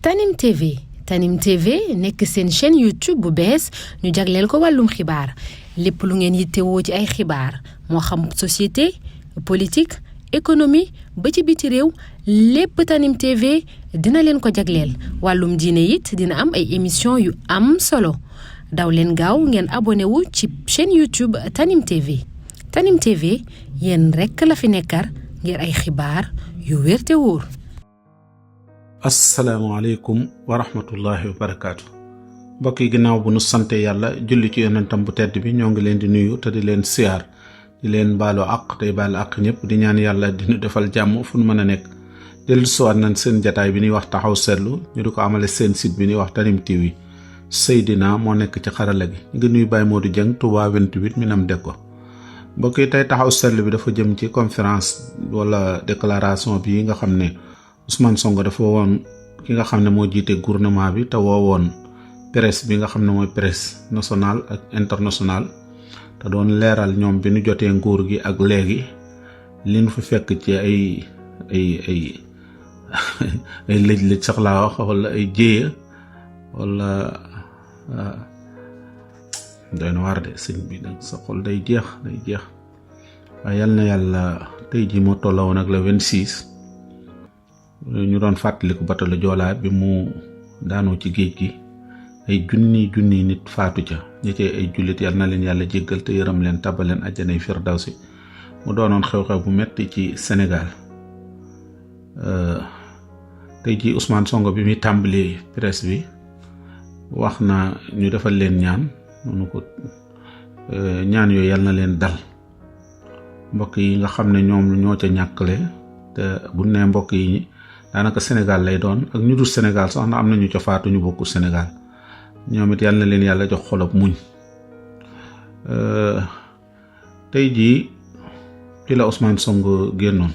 Tanim TV nekk seen chaîne YouTube bu bees ñu jagleel ko wàllum xibaar lépp lu ngeen yittewoo ci ay xibaar moo xam société politique économie ba ci biti réew lépp Tanim TV dina leen ko jagleel wàllum diine it dina am ay émission yu am solo daw leen gaaw ngeen abonné wu ci chaîne YouTube Tanim TV yéen rekk la fi nekkar ngir ay xibaar yu wér te wóor. asalaamaaleykum wa rahmatullahi wa barakaatu. mbokk yi ginnaaw bu nu sante yàlla julli ci yonentam bu tedd bi ñoo ngi leen di nuyu te di leen siyaar di leen baalu àq tey baalu àq ñëpp di ñaan yàlla di nu defal jàmm fu nu mën a nekk. dellu siwaat nañ seen jataay bi ñuy wax taxaw seetlu ñu di ko amale seen site bi ñuy wax Tanim TV Seydina moo nekk ci xarala gi ngi nuyu Baye Modou Dieng Touba 28 Minam Deggo. mbokk yi tey taxaw seetlu bi dafa jëm ci conférence wala déclaration bi nga xam ne Ousmane Sonko dafa woon ki nga xam ne moo jiite gouvernement bi te woowoon presse bi nga xam ne mooy presse nationale ak internationale te doon leeral ñoom bi ñu jotee nguur gi ak léegi li ñu fa fekk ci ay lëj-lëj sax laa wax wala ay jéeya wala doy na waar de sëñ bi nag sa xol day jeex waaye yal na yàlla tey ji moo tolla woon ak le 26 ñu doon fàttaliku bateau Joola bi mu daanoo ci géej gi ay junni nit faatu ca ñi ci ay jullit yal na leen yàlla jéggal te yërëm leen tabal leen àjjanay firdawsi mu doonoon xew-xew bu metti ci Sénégal tey ji Ousmane Sonko bi muy tàmbali presse bi wax na ñu defal leen ñaan noonu ko ñaan yooyu yal na leen dal mbokk yi nga xam ne ñoom ñoo ca ñàkkale te bu ne mbokk yi daanaka Sénégal lay doon ak ñu dul Sénégal sax na am na ñu ca faatu ñu bokku Sénégal ñoom it yal na leen yàlla jox xolob muñ. tey jii ci la Ousmane Sonko génnoon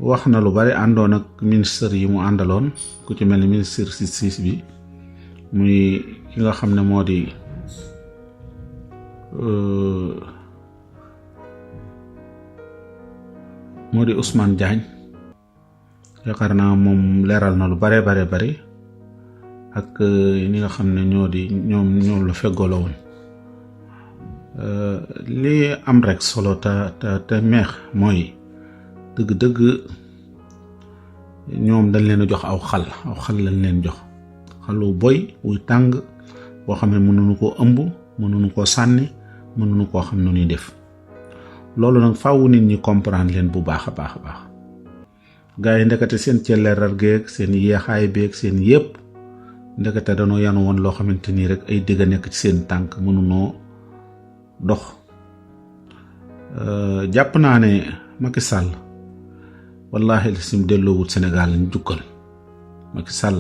wax na lu bari àndoon ak ministre yi mu àndaloon ku ci mel ni ministre justice bi muy ki nga xam ne moo di Ousmane Diagne yaakaar naa moom leeral na lu bare ak ñi nga xam ne ñoom la feggoo la woon li am rek solo te meex mooy dëgg ñoom dañ leen a jox aw xal lañ leen jox xalu boy wuy tàng boo xam ne mënuñu koo ëmb mënuñu koo sànni mënuñu koo xam nu ñuy def loolu nag faaw nit ñi comprendre leen bu baax a baax gaa yi ndekete seen celleeral geeg seen yeexaay beeg seen yépp ndekete dañoo yanu woon loo xamante nii rek ay dégg a nekk ci seen tànk mënunoo dox. jàpp naa ne Macky Sall wallaahi li sim delloowut Sénégal lañ jukkal. Macky Sall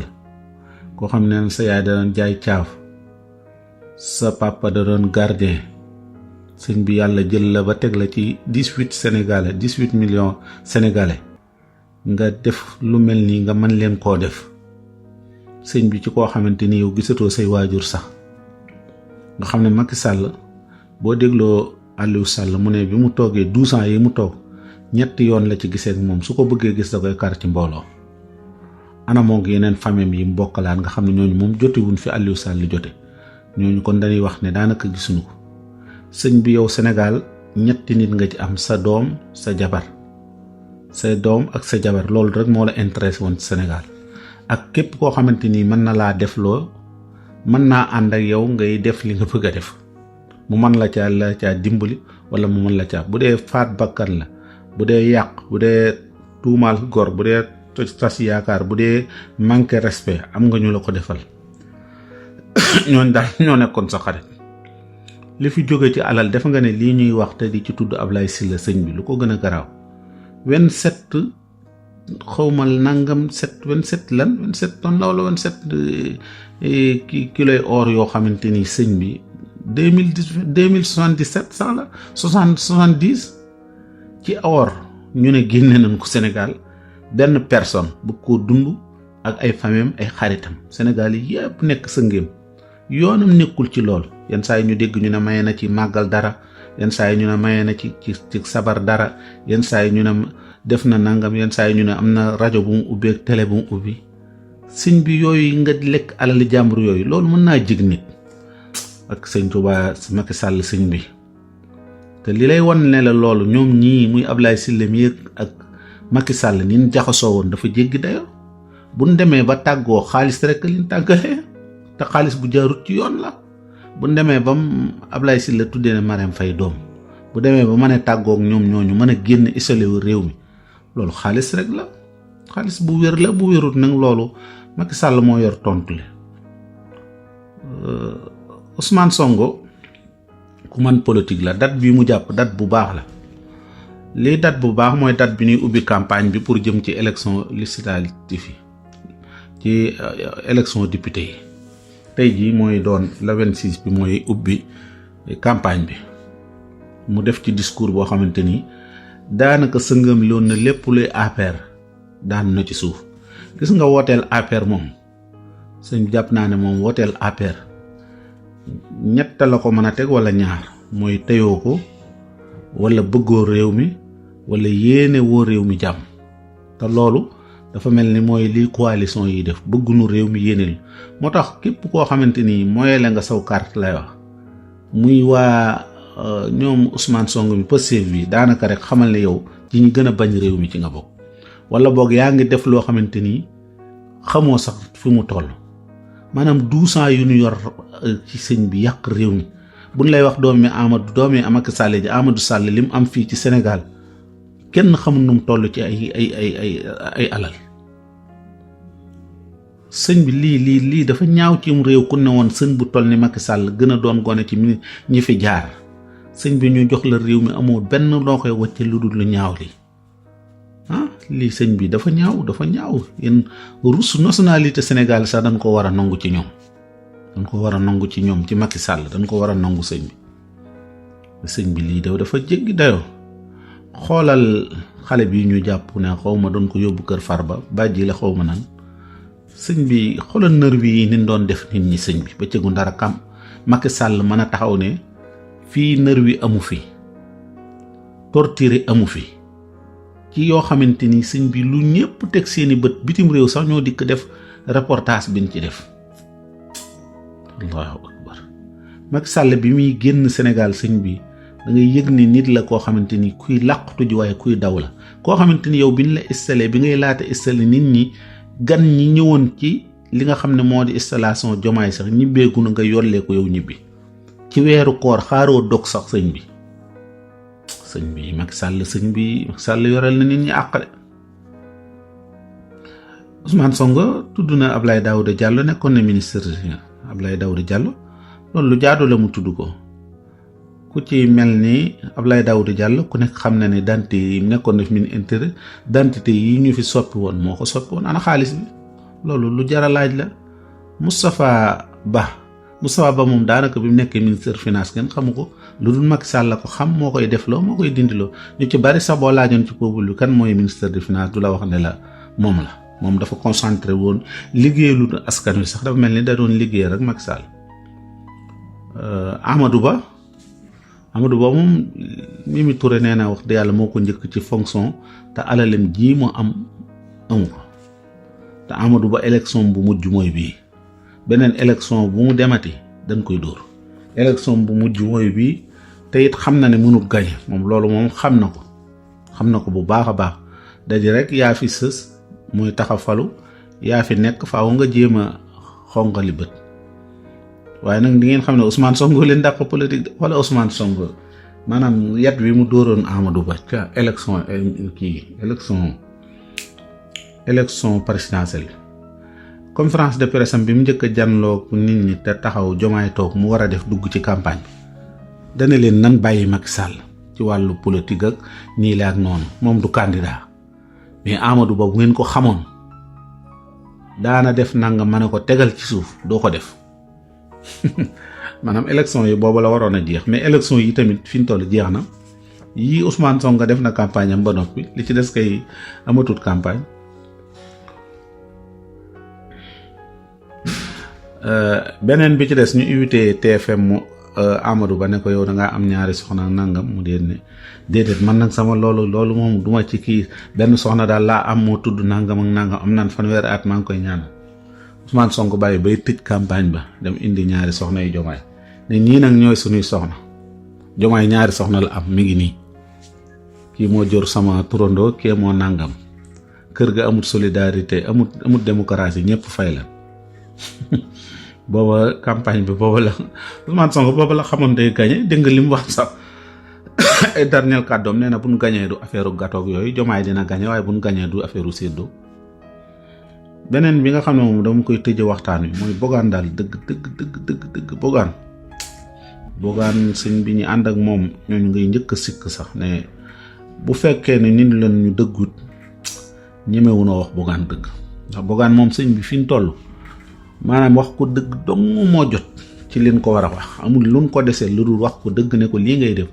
koo xam ne sa yaay da doon jaay caaf sa papa da doon gardien sëñ bi yàlla jël la ba teg la ci 18 millions sénégalais nga def lu mel nii nga mën leen koo def sëñ bi ci koo xamante ni yow gisatoo say waajur sax nga xam ne Macky Sall boo dégloo Aliou Sall mu ne bi mu toogee 12 ans yi mu toog ñetti yoon la ci gisee ak moom su ko bëggee gis da koy kar ci mbooloo ana moo ngi yeneen famille yi mu bokkalaat nga xam ne ñooñu moom jotewuñ fi Aliou Sall jote ñooñu kon dañuy wax ne daanaka gisuñu ko sëñ bi yow Sénégal ñetti nit nga ci am sa doom sa jabar ak sa jabar loolu rek moo la intéressé woon ci Sénégal ak képp koo xamante ni mën na laa def loo mën naa ànd ak yow ngay def li nga bëgg a def mu mën la caa dimbali wala mu mën la caa bu dee faat bakkan la bu dee yàq bu dee tuumaal gor bu dee tas yaakaar bu dee manqué respect am nga ñu la ko defal ñooñ daal ñoo nekkoon sa xarit li fi jóge ci alal def nga ne lii ñuy wax te di ci tudd Ablaye Sylla sëñ bi lu ko gën a garaaw 27 xawmal nangam 27 tonnes la wala 27 kiloy or yoo xamante ni sëñ bi 2077 sax la 70 ci or ñu ne génne nañ ko Sénégal benn personne bu ko dund ak ay famem ay xaritam Sénégal yi yépp nekk sa ngéem yoonam nekkul ci lool yenn saa yi ñu dégg ñu ne maye na ci màggal dara yenn saa yi ñu ne maye na ci sabar dara yenn saa yi ñu ne def na nangam yenn saa yi ñu ne am na rajo bu mu ubbi ak télé bu mu ubbi sëñ bi yooyu nga lekk alali jàmbur yooyu loolu mën naa jig nit ak sëñ Touba Macky Sall sëñ bi te li lay wan ne la loolu ñoom ñii muy Ablaye Sylla mi ak Macky Sall ni ñu jaxasoo woon dafa jéggi dayo bu ñu demee ba tàggoo xaalis rek liñ tàggalee te xaalis bu jaarut ci yoon la bu ñu demee ba Ablaye Sylla tuddee ne Marème Faye doom bu demee ba mën a tàggoog ñoom ñooñu mën a génn isolé wu réew mi loolu xaalis rek la xaalis bu wér la bu wérut nag loolu Macky Sall moo yor tontu li Ousmane Sonko ku man politique la date bi mu jàpp date bu baax la lii date bu baax mooy date bi ñuy ubbi campagne bi pour jëm ci élection législative yi ci élection député yi tey jii mooy doon le 26 bi mooy ubbi campagne bi mu def ci discours boo xamante ni daanaka sëngam loon na lépp luy APR daan na ci suuf gis nga wooteel APR moom sëñ jàpp naa ne moom wooteel APR ñett la ko mën a teg wala ñaar mooy teyoo ko wala bëggoo réew mi wala yéene woo réew mi jàmm te loolu dafa mel ni mooy li coalition yi def bëggunu réew mi yéeneel moo tax képp koo xamante ni mooy la nga saw carte lay wax muy waa ñoom Ousmane Sonko mi Pastef bi daanaka rek xamal ne yow ci ñi gën a bañ réew mi ci nga bokk wala boog yaa ngi def loo xamante ni xamoo sax fi mu toll maanaam 12 ans yu ñu yor ci sëñ bi yàq réew mi buñ lay wax doomi Macky Sall ji Amadou Sall li mu am fii ci Sénégal kenn xamul nu mu toll ci ay alal sëñ bi lii dafa ñaaw ci réew ku ne woon sëñ bu toll ni Macky Sall gën a doon gone ci ñi fi jaar sëñ bi ñu jox la réew mi amoo benn loo koy wàcce lu dul lu ñaaw li lii sëñ bi dafa ñaaw yéen rus nationalité Sénégal sax dañ ko war a nangu ci ñoom ci Macky Sall dañ ko war a nangu sëñ bi lii dafa jéggi dayoo xoolal xale bi ñu jàpp ne xaw ma doon ko yóbbu kër Farba bàjji la xaw ma nan sëñ bi xoolal nervi yi ni doon def nit ñi sëñ bi ba cëgu ndara kam Macky Sall mën a taxaw ne fii nervi amu fi torturé amu fi ci yoo xamante ni sëñ bi lu ñëpp teg seeni bët bitim réew sax ñoo dikk def reportage biñ ci def allahu akbar Macky Sall bi muy génn Sénégal sëñ bi da ngay yëg ni nit la koo xamante ni kuy làqatu ji waaye kuy daw la koo xamante ni yow biñ la installé bi ngay laata installé nit ñi gan ñi ñëwoon ci li nga xam ne moo di installation jomaay sax ñibbeegu na nga yollee ko yow ñibbi ci weeru koor xaaroo dog sax sëñ bi Macky Sall yoral na nit ñi àqale Ousmane Sonko tudd na Abdoulaye Daouda Diallo nekkoon na ministre Abdoulaye Daouda Diallo loolu lu jaadu la mu tudd ko ku ci mel ni Abdoulaye Daouda Diallo ku nekk xam na ne dante yi nekkoon na fi min intérêt dentité yi ñu fi soppi woon moo ko soppi woon ana xaalis bi loolu lu jara laaj la Moustapha Ba moom daanaka bi mu nekkee ministre finance kenn xamu ko lu dul Macky Sall la ko xam moo koy defloo moo koy dindiloo ñu ci bari sax boo laajoon ci peuple bi kan mooy ministre de finance du la wax ne la moom dafa concentré woon liggéeyalu askan wi sax dafa mel ni da doon liggéey rek Macky Sall Amadou Ba moom Mimi Touré nee na wax dëgg yàlla moo ko njëkk ci fonction te alalem ji mu amu ko te Amadou Ba élection bu mujj mooy bii beneen élection bu mu demati dañ koy dóor élection bu mujj mooy bii te it xam na ne mënul gañe moom loolu moom xam na ko bu baax a baax daji rek yaa fi sës mooy taxafalu yaa fi nekk faaw nga jéem a xongali bët waaye nag di ngeen xam ne Ousmane Sonko leen dàq politique wala Ousmane Sonko maanaam yat wi mu dóoroon Amadou Ba ca élection présidentielle conférence de presse bi mu njëkk a janloo nit ñi te taxaw jomaay toog mu war a def dugg ci campagne bi dana leen nan bàyyi Macky Sall ci wàllu politique ak nii la ak noonu moom du candidat mais Amadou Ba bu ngeen ko xamoon daana def nanga ma ne ko tegal ci suuf doo ko def maanaam élection yi boobu la waroon a jeex mais élection yi tamit fi ñu toll jeex na yii Ousmane Sonko def na campagne am ba noppi li ci des kay amatut campagne beneen bi ci des ñu invité TFM mu Amadou Ba ne ko yow da ngaa am ñaari soxna nangam mu déedéet man nag sama loolu moom duma ci kii benn soxna daal laa am moo tudd nangam ak nangam am naan fanweeri at maa ngi koy ñaan Ousmane Sonko bàyyi bay tëj campagne ba dem indi ñaari soxna yi Diomaye ne ñii nag ñooy suñuy soxna. Diomaye ñaari soxna la am mi ngi nii kii moo jur sama turandoo kii moo nangam kër ga amut solidarité amut démocratie ñëpp fay la booba campagne bi booba la Ousmane Sonko booba la xamoon day gagné dégg nga li mu wax sax ay dernier kàddoom nee na bu ñu gagné du affaire gâteau yooyu Diomaye dina gagné waaye bu ñu gagné du affaire séddoo. beneen bi nga xam ne moom dama koy tëje waxtaan wi mooy Bougane daal dëgg Bougane sëñ bi ñu ànd ak moom ñooñu ngay njëkk a sikk sax ne bu fekkee ne nit leen ñu dëggut ñemewuna wax Bougane dëgg ndax Bougane moom sëñ bi fi ñu toll maanaam wax ko dëgg dong moo jot ci liñ ko war a wax amul luñ ko desee lu dul wax ko dëgg ne ko lii ngay def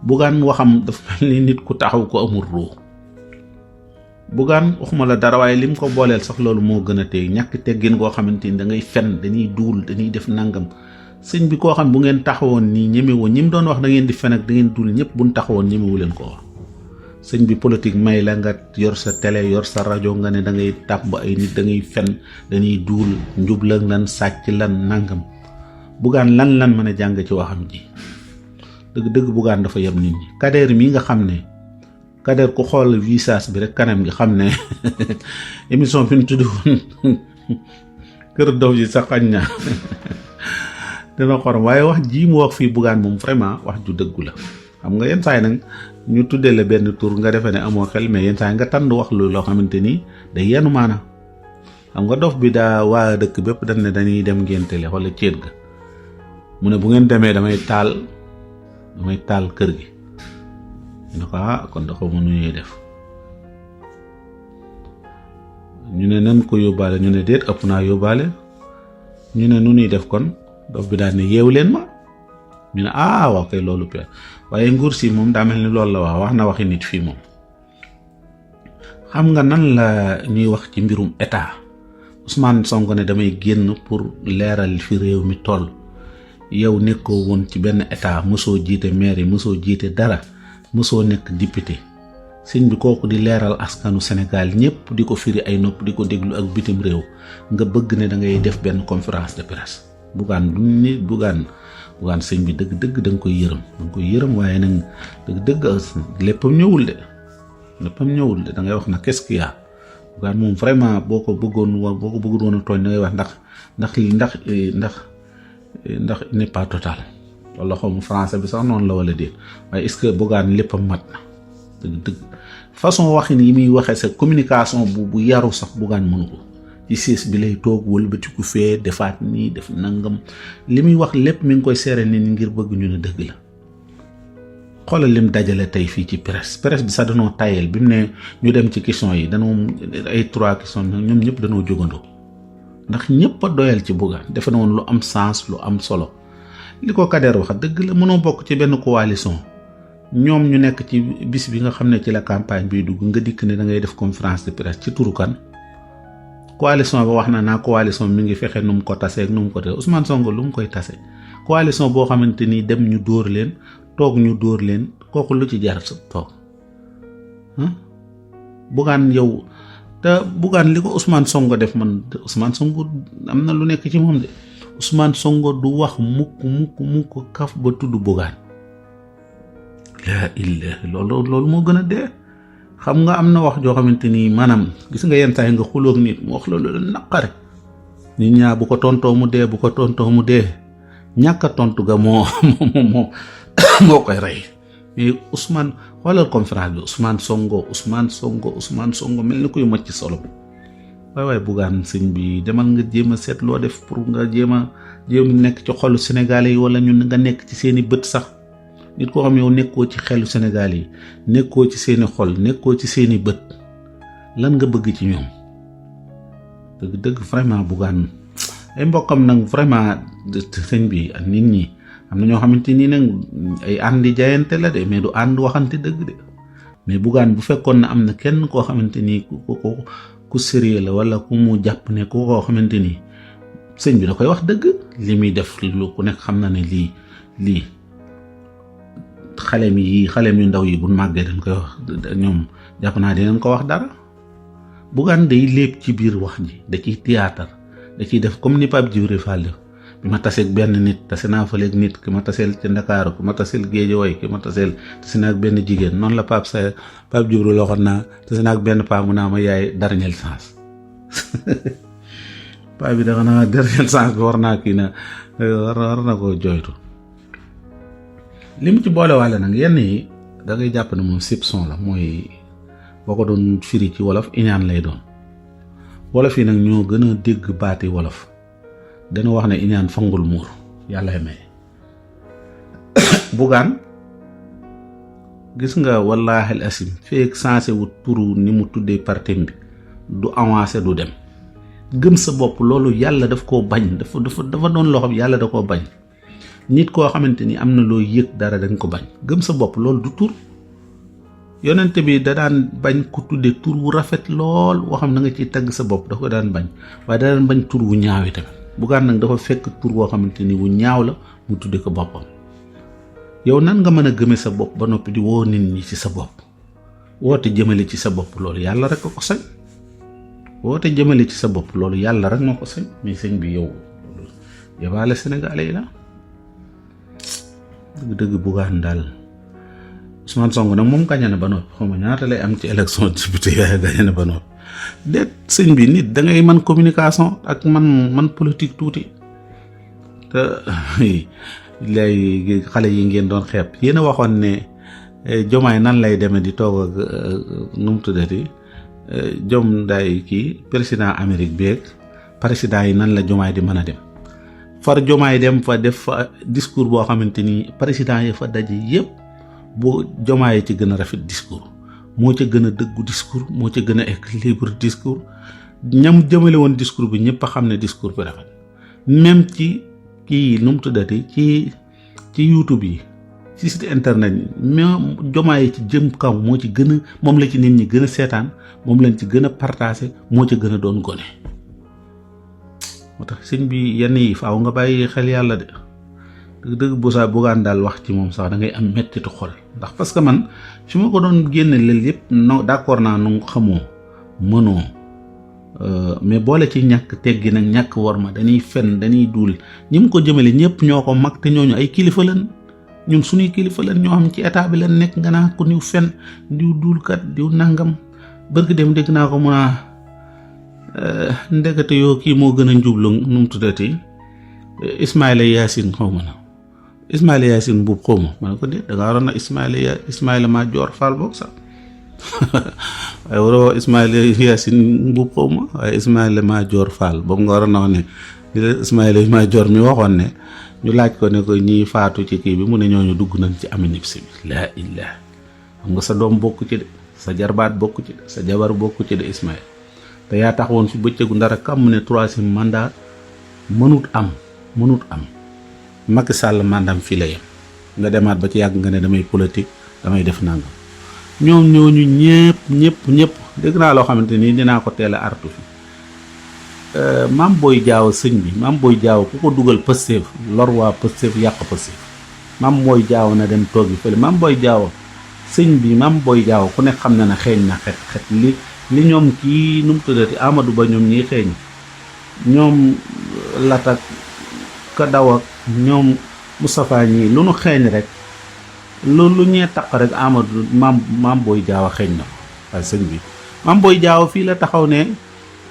Bougane waxam dafa mel ni nit ku taxaw ko amul ruu Bougane waxuma la dara waaye lim ko booleel sax loolu moo gën a tey ñàkk teggin koo xamante ni da ngay fen dañuy duul dañuy def nangam sëñ bi koo xam bu ngeen taxawoon nii ñemewoo ñi mu doon wax da ngeen di fen ak da ngeen duul ñëpp buñ taxawoon ñemewu leen koo wax sëñ bi politique may la nga yor sa télé yor sa rajo nga ne da ngay tàmb ay nit da ngay fen dañuy duul njublan lan sàcc lan nangam Bougane lan mën a jàng ci waxam ji dëgg Bougane dafa yem nit ñi Kader mi nga xam ne Kader ku xool visage bi rek kanam gi xam ne émission fi ñu tudd woon kër dof ji sa xañ na dina xorom waaye wax ji mu wax fii Bougane moom vraiment wax ju dëggu la xam nga yenn saa yi nag ñu tuddee la benn tur nga defee ne amoo xel mais yenn saa yi nga tànn wax lu loo xamante ni day yenu maana xam nga dof bi daa waa dëkk bépp dañ ne dañuy dem ngéntele wala céet ga mu ne bu ngeen demee damay taal kër gi ñu ko kon da xaw ma nu ñuy def ñu ne nan ko yóbbaale ñu ne déet ëpp naa yóbbaale ñu ne nu ñuy def kon dof bi daal ne yeewu leen ma ñu ne waaw kay loolu pe waaye nguur si moom daa mel ni loolu la wax na waxi nit fii moom xam nga nan la ñuy wax ci mbirum état Ousmane Sonko ne damay génn pour leeral fi réew mi toll yow nekkoo woon ci benn état mosoo jiite maire yi mosoo jiite dara mosoo nekk député sëñ bi kooku di leeral askanu Sénégal ñëpp di ko firi ay nopp di ko déglu ak bitim réew nga bëgg ne da ngay def benn conférence de presse Bougane du nit Bougane sëñ bi dëgg da nga koy yërëm waaye nag dëgg léppam ñëwul de da ngay wax na qu'est-ce qu'il y a Bougane moom vraiment boo ko bëggoon woon a tooñ da ngay wax ndax il n'est pas total wala xaw ma français bi sax noonu la wala déet waaye est-ce que Bougane léppam mat na dëgg façon waxin yi muy waxee sa communication bu yaru sax Bougane mënu ko ci siis bi lay toog wëlbatiku fee defaat nii def nangam li muy wax lépp mi ngi koy seere nit ñi ngir bëgg ñu ne dëgg la xoolal lim dajale tey fii ci presse bi sax danoo tayel bi mu ne ñu dem ci question yi danoo ay 3 questions ñoom ñëpp danoo jógandoo ndax ñëpp a doyal ci Bougane defe na woon lu am sens lu am solo li ko Kader wax dëgg la mënoo bokk ci benn coalition ñoom ñu nekk ci bis bi nga xam ne ci la campagne biy dugg nga dikk ne da ngay def conférence de presse ci turu kan coalition ba wax na coalition mi ngi fexe nu mu ko tasee ak nu mu ko tase Ousmane Sonko lu mu koy tase coalition boo xamante ni dem ñu dóor leen toog ñu dóor leen kooku lu ci jar sa toog Bougane yow te Bougane li ko Ousmane Sonko def man Ousmane Sonko am na lu nekk ci moom de Ousmane Sonko du wax mukk kaf ba tudd Bougane la ilaha loolu moo gën a dee xam nga am na wax joo xamante ni maanaam gis nga yenn saa yi nga xuloog nit mu wax la lu naqare nit ñaa bu ko tontoo mu dee ñàkk a tontu ga moo koy rey mais Ousmane xoolal conférence bi Ousmane Sonko mel ni kuy mocc solo waaye Bougane sëñ bi demal nga jéem a seet loo def pour nga jéem a nekk ci xolu Sénégalais yi wala ñun nga nekk ci seeni bët sax nit koo xam yow nekkoo ci xelu Sénégal yi nekkoo ci seeni xol nekkoo ci seeni bët lan nga bëgg ci ñoom dëgg vraiment Bougane ay mbokkam nag vraiment sëñ bi ak nit ñi am na ñoo xamante ni nag ay àndi jaayante la de mais du ànd waxante dëgg de mais Bougane bu fekkoon na am na kenn koo xamante ni ku sérieux la wala ku mu jàpp ne ku koo xamante ni sëñ bi da koy wax dëgg li muy def lu ku nekk xam na ne lii xalem yu ndaw yi bu màggee dañ koy wax ñoom jàpp naa dinañ ko wax dara Bougane day lépp ci biir wax ji da ciy théâtre da ciy def comme ni Pape Djibril Fall def bi ma taseeg benn nit tase naa faleeg nit ki ma taseel ci Ndakaaru ki ma taseel Géejawaay ki ma taseel tase naa ak benn jigéen noonu la Pape Djibril waxoon naa tase naa ak benn paa mu naa ma yaay dernière chance paa bi dafa naa dernière chance bi war naa kii na war na ko jooytu li mu ci boolewaale nag yenn yi da ngay jàpp ne moom soupçon la mooy boo ko doon firi ci wolof iñaan lay doon wolof yi nag ñoo gën a dégg baati wolof dana wax ne iñaan fangul muur yàlla may Bougane gis nga wallaahi al asim feek sensé wu turu ni mu tuddee parti bi du avancé du dem gëm sa bopp loolu yàlla daf koo bañ dafa doon loo xam yàlla da koo bañ nit koo xamante ni am na loo yëg dara dañ ko bañ gëm sa bopp loolu du tur yonente bi da daan bañ ku tuddee tur wu rafet lool woo xam na nga ciy tagg sa bopp da ko daan bañ waaye da daan bañ tur wu ñaaw yi tamit Bougane nag dafa fekk tur woo xamante ni wu ñaaw la mu tudde ko boppam yow nan nga mën a gëme sa bopp ba noppi di woo nit ñi ci sa bopp woote jëmale ci sa bopp loolu yàlla rek ko sañ woote jëmale ci sa bopp loolu yàlla rek moo ko sañ mais sëñ bi yow yabaale Sénégalais yi la dëgg Bougane daal Ousmane Sonko nag moom gañe na ba noppi xaw ma ñaata lay am ci élection député yaay gañe na ba noppi déet sëñ bi nit da ngay man communication ak man politique tuuti te lay xale yi ngeen doon xeeb yéen a waxoon ne jomaay nan lay demee di toog ak nu mu tuddati jom day kii président Amérique beeg président yi nan la jomaay di mën a dem far jomaay dem fa def fa discours boo xamante ni président yi fa daje yépp boo jomaay ci gën a rafet discours moo ca gën a dëggu discours moo ca gën a équilibre discours ñam jëmale woon discours bi ñëpp a xam ne discours bi rafet même ci kii nu mu tuddati ci YouTube yi ci site internet yi mais jomaay ci jëm kaw moo ci gën a moom la ci nit ñi gën a seetaan moom lañ ci gën a partagé moo ca gën a doon gone moo tax sëñ bi yenn yi faaw nga bàyyi xel yàlla de dëgg bu saa Bougane daal wax ci moom sax da ngay am mettitu xol ndax parce que man fi ma ko doon génne lël yëpp non d'accord naa nu xamoo mënoo mais boole ci ñàkk teggi nag ñàkk war ma dañuy fen dañuy duul ñi mu ko jëmale ñëpp ñoo ko mag te ñooñu ay kilifa lañ ñun suñuy kilifa lañ ñoo xam ci état bi lañ nekk nga naa ko niw fen diw duulkat diw nangam bërki dem dégg naa ko mun a ndekete yoo kii moo gën a njublu nu mu tuddati Ismaïla Yacine xaw ma na Ismaïla Yacine buub xaw ma ne ko déet da ngaa waroon na Ismaïla Madior Fall boog sax waaye waroo Ismaïla Yacine buub xaw ma waaye Ismaïla Madior Fall boobu nga waroon na wax ne li la Ismaïla Madior mi waxoon ne ñu laaj ko ne ko ñiy faatu ci kii bi mu ne ñooñu dugg nañ ci aminibsi bi laa illah xam nga sa doom bokk ci de sa jarbaat bokk ci de sa jabar bokk ci de Ismaïla te yaa taxawoon fi bëccëgu ndara kam mu ne 3e mandat mënut am Macky Sall mandam fii la yem nga demaat ba ci yàgg nga ne damay politique damay def nangam ñoom ñooñu ñëpp dégg naa loo xamante ni dinaa ko teel a artu fi Mame Boye Diao sëñ bi Mame Boye Diao ku ko dugal Pastef lor waa Pastef yàq Pastef Mame Boye Diao na dem toogi fële Mame Boye Diao sëñ bi Mame Boye Diao ku nekk xam na ne xeeñ na xet li ñoom kii nu mu tuddati Amadou Ba ñoom ñiy xeeñ ñoom latak ka daw ak ñoom Moustapha ñii lu nu xeeñ rek lu ñee taq rek Amadou Mame Boye Diao xeeñ na ko waaye sëñ bi Mame Boye Diao fii la taxaw ne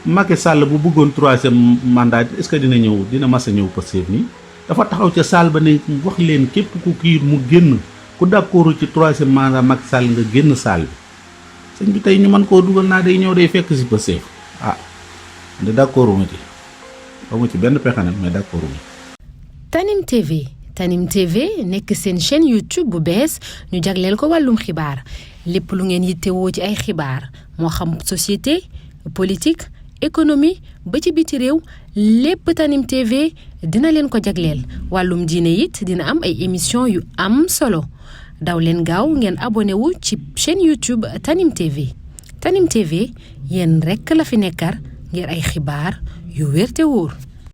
Macky Sall bu bëggoon 3e mandat est-ce que dina mas a ñëw Pastef nii dafa taxaw ca salle ba ne wax leen képp ku kiir mu génn ku d'accord ci 3e mandat Macky Sall nga génn salle bi sëñ bi tey ñu mën koo dugal naa day ñëw day fekk si Pastef de d'accorduma ci amu ci benn pexe nag mais d'accorduma. Tanim TV nekk seen chaîne YouTube bu bees ñu jagleel ko wàllum xibaar lépp lu ngeen yittewoo ci ay xibaar moo xam société politique économie ba ci biti réew lépp Tanim TV dina leen ko jagleel wàllum diine it dina am ay émission yu am solo daw leen gaaw ngeen abonné wu ci chaîne YouTube Tanim TV yéen rekk la fi nekkar ngir ay xibaar yu wér te wóor